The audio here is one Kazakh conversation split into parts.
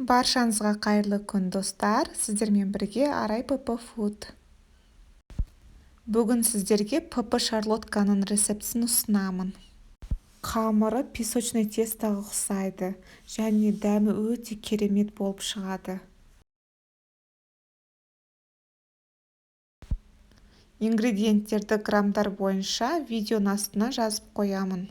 Баршаңызға қайырлы күн, достар! Сіздермен бірге Арай ПП Food. Бүгін сіздерге ПП шарлотканың рецептісін ұсынамын. Қамыры песочный тестоға ұқсайды және дәмі өте керемет болып шығады. Ингредиенттерді граммдар бойынша видеоның астына жазып қоямын.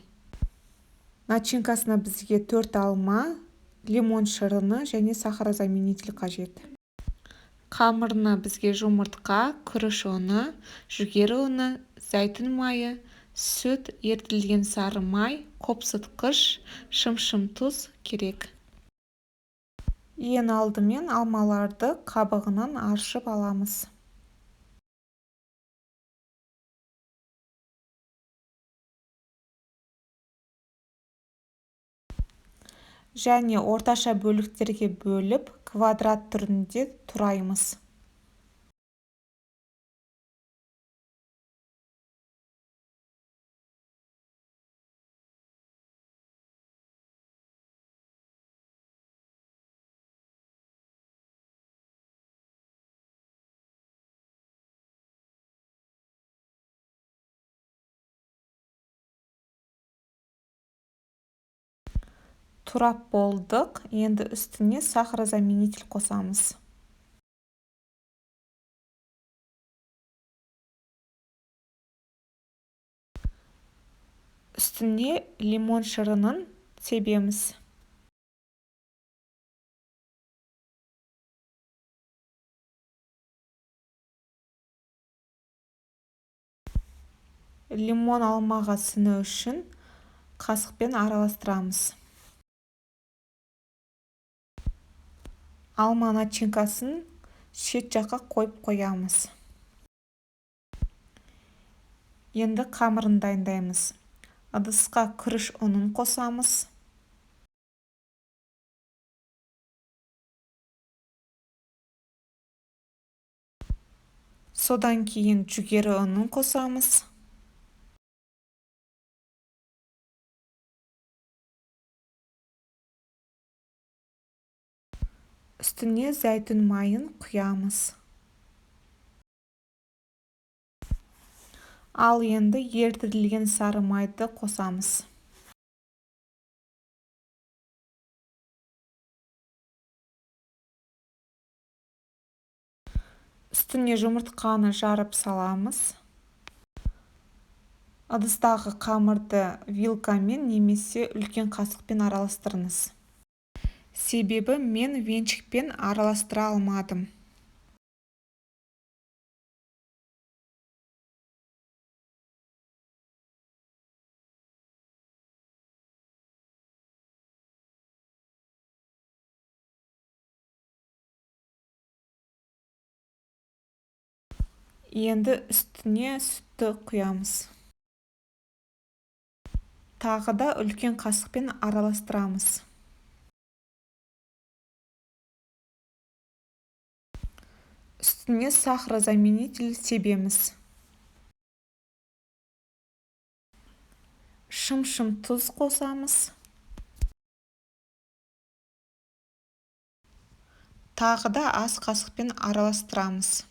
Начинкасына бізге 4 алма, лимон шырыны және сахарозаменитель қажет. Қамырына бізге жұмыртқа, күріш ұны, жүгері ұны, зәйтүн майы, сүт, ерітілген сары май, қопсытқыш, шымшым тұз керек. Ең алдымен алмаларды қабығынан аршып аламыз. Және орташа бөліктерге бөліп, квадрат түрінде тураймыз. Турап болдық, енді үстіне сахарозаменитель қосамыз. Үстіне лимон шырынын себеміз. Лимон алмаға сіңу үшін қасықпен араластырамыз. Алма начинкасын шет жаққа қойып қоямыз. Енді қамырын дайындаймыз. Ыдысқа күріш ұнын қосамыз. Содан кейін жүгері ұнын қосамыз. Үстіне зәйтүн майын құямыз. Ал енді ерітілген сары майды қосамыз. Үстіне жұмыртқаны жарып саламыз. Ыдыстағы қамырды вилкамен немесе үлкен қасықпен араластырыңыз. Себебі мен венчикпен араластыра алмадым. Енді үстіне сүтті құямыз. Тағы да үлкен қасықпен араластырамыз. Үстіне сахарозаменитель себеміз. Шым-шым тұз қосамыз. Тағы да ас қасықпен араластырамыз.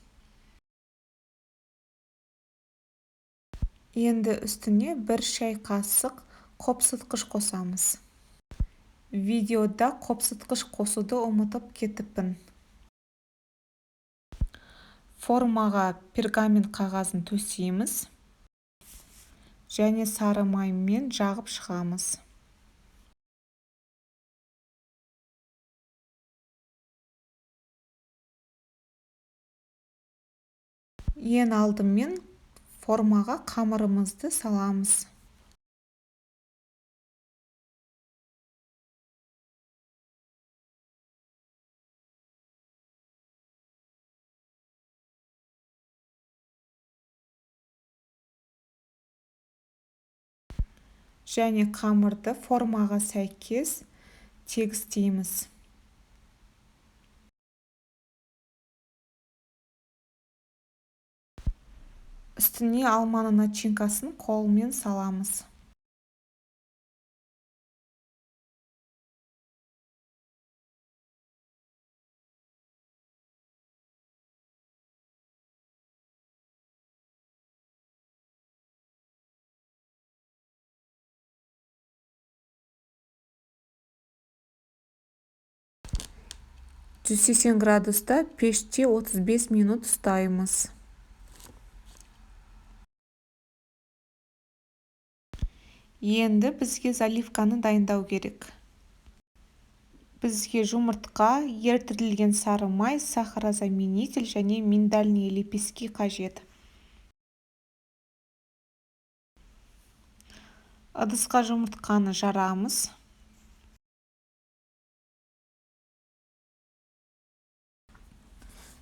Енді үстіне 1 шай қасық қопсытқыш қосамыз. Видеода қопсытқыш қосуды ұмытып кетіппін. Формаға пергамент қағазын төсейміз және сары маймен жағып шығамыз. Ең алдымен формаға қамырымызды саламыз. Және қамырды формаға сәйкес тегістейміз. Үстіне алманың начинкасын қолмен саламыз. 180 градуста пеште 35 минут ұстаймыз. Енді бізге заливканы дайындау керек. Бізге жұмыртқа, ерітілген сары май, сахарозаменитель және миндальные лепестки қажет. Ыдысқа жұмыртқаны жарамыз.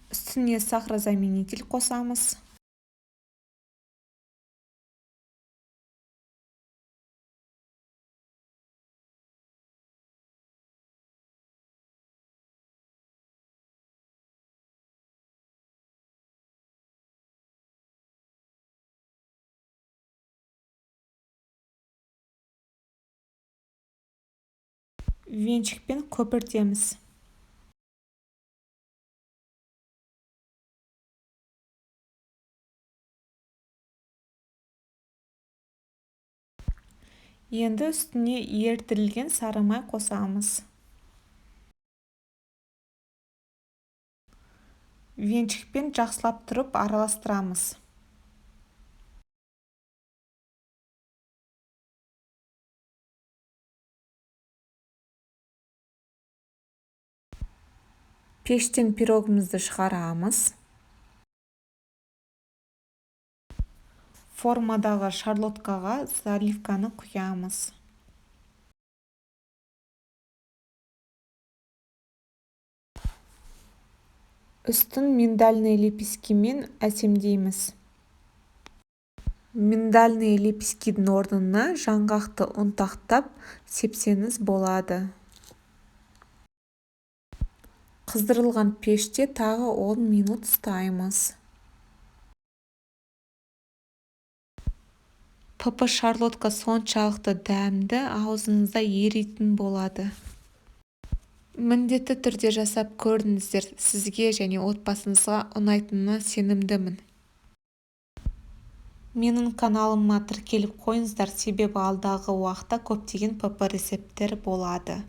Үстіне сахарозаменитель қосамыз. Венчикпен көпіртеміз. Енді үстіне ерітілген сары май қосамыз. Венчикпен жақсылап тұрып араластырамыз. Пештен пирогымызды шығарамыз. Формадағы шарлоткаға заливканы құямыз. Үстін миндальные лепесткимен әсемдейміз. Миндальные лепесткидің орнына жаңғақты ұнтақтап сепсеңіз болады. Қыздырылған пеште тағы 10 минут ұстаймыз. ПП шарлотка соншалықты дәмді, аузыңызда еритін болады. Міндетті түрде жасап көріңіздер, сізге және отбасыңызға ұнайтынына сенімдімін. Менің каналыма тіркеліп қойыңыздар, себебі алдағы уақытта көптеген ПП рецепттер болады.